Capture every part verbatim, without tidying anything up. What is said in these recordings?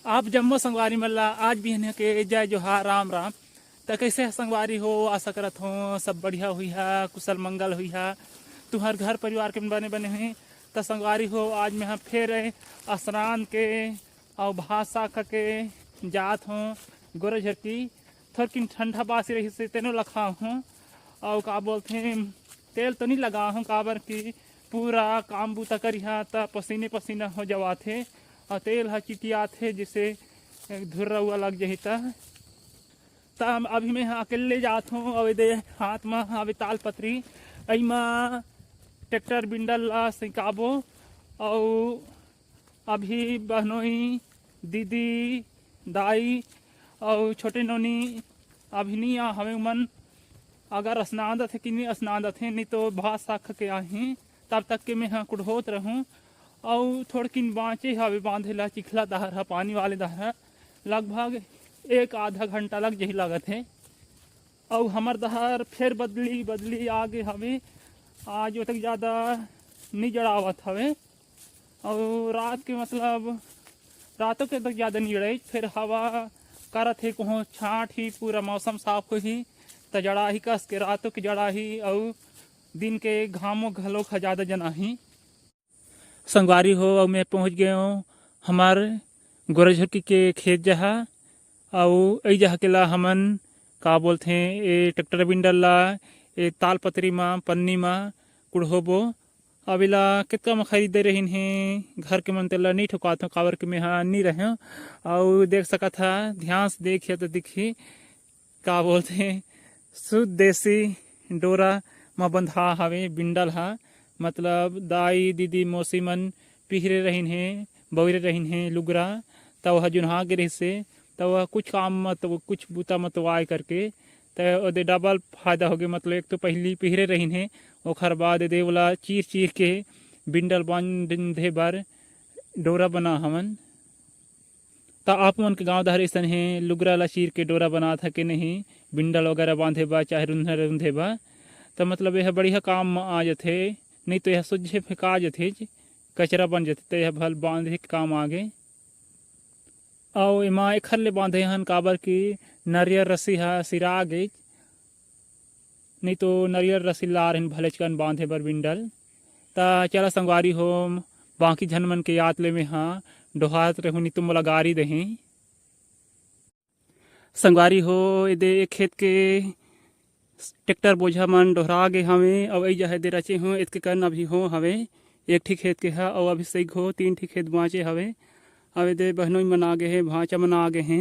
आप जम्मो संगवारी मन ला आज बिहनिया के जय जोहार, राम राम। त कइसे ह संगवारी हो? आशा करत हो सब बढ़िया हुई हा, कुशल मंगल हुई हा, तुहर घर परिवार के बने बने हुई। त संगवारी हो, आज मैं ह फेर स्नान के अउ भात साग खा के जात हो गोरझरकी। थोरकिन ठंडा बासी रहिस हे, तेनो ला खाहूँ। अउ का बोलथे, तेल तो नहीं लगाहूँ, काबर कि पूरा काम बूता करिहा त पसीने पसीना हो जवाथे, अउ तेल ह चिटियाथे, जैसे धुर्रा हुआ लग जाही त। त हम, अभी मैं ह अकेले जात हूँ, अउ एदे हाथ म हवे ताल पतरी, एमा ट्रैक्टर बिंडल ला सिंकाबो। अउ अभी बहनोई, दीदी, दाई अउ छोटे नोनी अभी नहीं आ हवे। उमन अगर स्नान दथे कि नहीं स्नान दथे, नहीं तो भात साग खा के आही, तब तक के मैं ह कुढ़ोत रहूँ। अउ थोड़किन बाँचे हवे बांधे ला, चिखला डहर ह, पानी वाले डहर ह, लगभग एक आधा घंटा लग जही लागत हे। अउ हमर डहर फेर बदली बदली आ गे हवे, आज ओतक ज़्यादा नहीं जड़ावत हवे। अउ रात के मतलब रातों के तक ज़्यादा नहीं जड़ाई, फिर हवा करत हे, कहूँ छाँट ही, पूरा मौसम साफ होही, त जड़ाही कस के, रातों के जड़ाही, अउ दिन के घामो घलो ह ज़्यादा जनाही। संगवारी हो, अउ मैं पहुँच गए हूँ हमार गोरझुरकी के खेत जहा, अउ ए जहा के ला हमन का बोलथे, ए ट्रैक्टर बिंडल ला ए ताल पतरी मा, पन्नी मा कुढ़ोबो। अब एला केतका म खरीदे रहिन हे, घर के मन तेला नहीं ठुकात हो, काबर के मैं हा नहीं रहे। अउ देख सकत हा, ध्यान से देखिए तो दिखी, का बोलथे, शुद्ध देसी डोरा म बंधा हवे बिंडल हा। मतलब दाई, दीदी, मौसी मन पिहरे रहिन हे, बौरे रहिन हे लुगरा, त ओह जुनहा गे रहिस हे, त ओह कुछ काम म तो, कुछ बूता म तो आय करके, त ओदे डबल फायदा होगे। मतलब एक तो पहिली पिहरे रहिन हे, ओखर बाद एदे ओला चीर चीर के बिंडल बांधे बर डोरा बना हवन। त आप मन के गांव डहर अइसन हे, लुगरा ला चीर के डोरा बनात हे के नहीं, बिंडल वगैरह बांधे बर, चाहे रुंधे रुंधे बर? त मतलब यह बढ़िया काम म आ जथे, नहीं तो यह सोझे फेंका जथे, कचरा बन जथे, त यह भल बांधे के काम आगे। अउ एमा एखर ले बांधे हन, काबर कि नरियर रस्सी ह सिरा गे, नहीं तो नरियर रस्सी ला रहिन भलेच कन बांधे बर बिंडल। त चला संगवारी हो, बाकी झन मन के याद ले में हा डोहारत रहूं, नहीं तो मोला गारी देही। संगवारी हो, एदे एक खेत के ट्रैक्टर बोझा मन डोहरा गे हवे, अउ ए जहे दे रचे हो, एतके कन अभी हो हवे, एक ठी खेत के हा, अउ अभी सही हो तीन ठी खेत बांचे हवे। अउ एदे बहनोई मन आ गे हे, भांचा मन आ गे हे,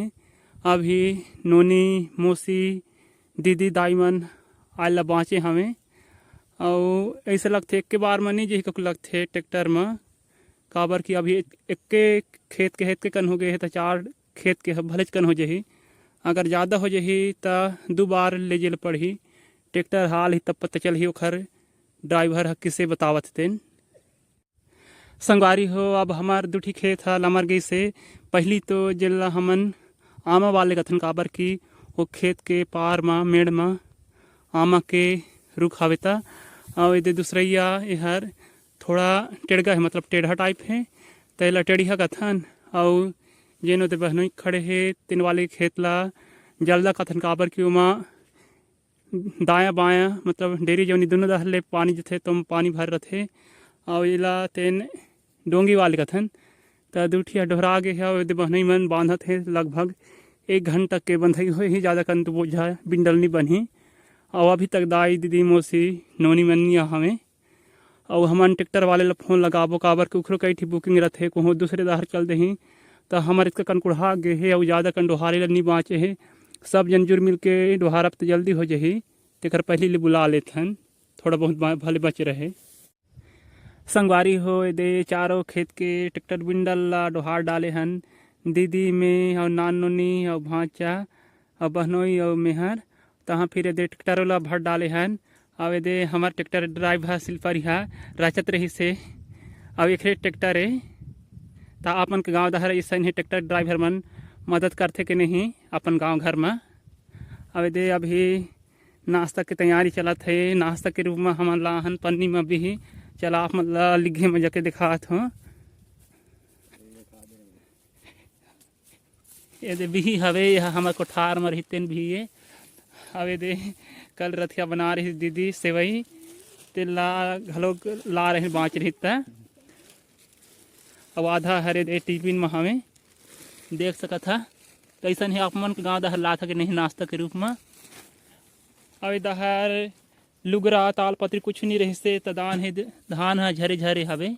अभी नोनी, मौसी, दीदी, दाई मन आए ला बांचे हवे। अउ ऐसे लगथे एक के बार म नहीं जही ककु लगथे ट्रैक्टर म, काबर कि अभी एक, एक के खेत के, खेत के कन हो गए हे, त चार खेत के ह-, भलेच कन हो जही। अगर ज़्यादा हो जही, त दू बार ले जेल पड़ही। ट्रैक्टर हाल ही तब पता चलही ओखर ड्राइवर ह किसे बतावत तेन। संगवारी हो, अब हमार दू ठी खेत ह लमर गइस हे। पहिली तो जेला हमन आमा वाले कथन, काबर कि वो खेत के पार म, मेड़ म आमा के रुख हवे त, अउ एदे दूसरइया एहर थोड़ा टेड़गा हे, मतलब टेढ़ा टाइप हे, त एला टेढ़िया कथन। अउ जेन ओदे बहनोई खड़े हे, तेन वाले खेत ला जलदा कथन, काबर कि ओमा दायां बायां, मतलब डेरी जौनी दुनों डहर ले पानी जथे, तो पानी भर रथे। अउ एला तेन डोंगी वाले कथन। त दू ठिया डोहरा गे हे, अउ एदे बहनोई मन बांधत हे, लगभग एक घंटा के बंधई होही, ज़्यादा कन तो बोझा बिंडल नहीं बनही। अउ अभी तक दाई, दीदी, मौसी, नोनी मन नहीं आ हवे। अउ हमन ट्रैक्टर वाले ला फोन लगाबो, काबर कि उखरो कई ठी बुकिंग रथे, कहूँ दूसरे डहर चल देही, त हमर इतका कन कुढ़ा गे हे, अउ ज़्यादा कन डोहारे ला नहीं बांचे हे। सब जन जुर मिल के डोहारब त जल्दी हो जही, तेकर पहिली ले बुला लेथन, थोड़ा बहुत बा-, भले बचे रहे। संगवारी हो, एदे चारों खेत के ट्रैक्टर बिंडल ला डोहार डाले हन, दीदी, में अउ नान नोनी अउ भांचा अउ बहनोई अउ मेहर। तहाँ फिर एदे ट्रैक्टर ला भर डाले हन। अउ एदे हमर ट्रैक्टर ड्राइवर सिलपरिहा रचत रहिस हे, अउ एकरे ट्रैक्टर ए। त आप मन के गांव डहर अइसन ही ट्रैक्टर ड्राइवर मन मदद करथे के नहीं अपन गांव घर म? अउ एदे अभी नाश्ता के तैयारी चलत हे। नाश्ता के रूप म हमन ला हन पन्नी म भी। चला आप मन ला लिग्घे म जाके दिखात हों। ये दे बिही हवे, ये हमर कोठार म रहिस तेन बिही ये। अब ये दे कल रथिया बना रहिस दीदी सेवई, तेला घलो ला रहिन बाँच रहिस त। अब आधा हरे दे टिफिन म हवे, देख सकत हा कइसन हे आप मन के गाँव डहर लात हे कि नहीं नाश्ता के रूप म। अब ए डहर लुगरा ताल पतरी कुछ नहीं रहिस हे, त धान हे, धान ह झरे झरे हवे।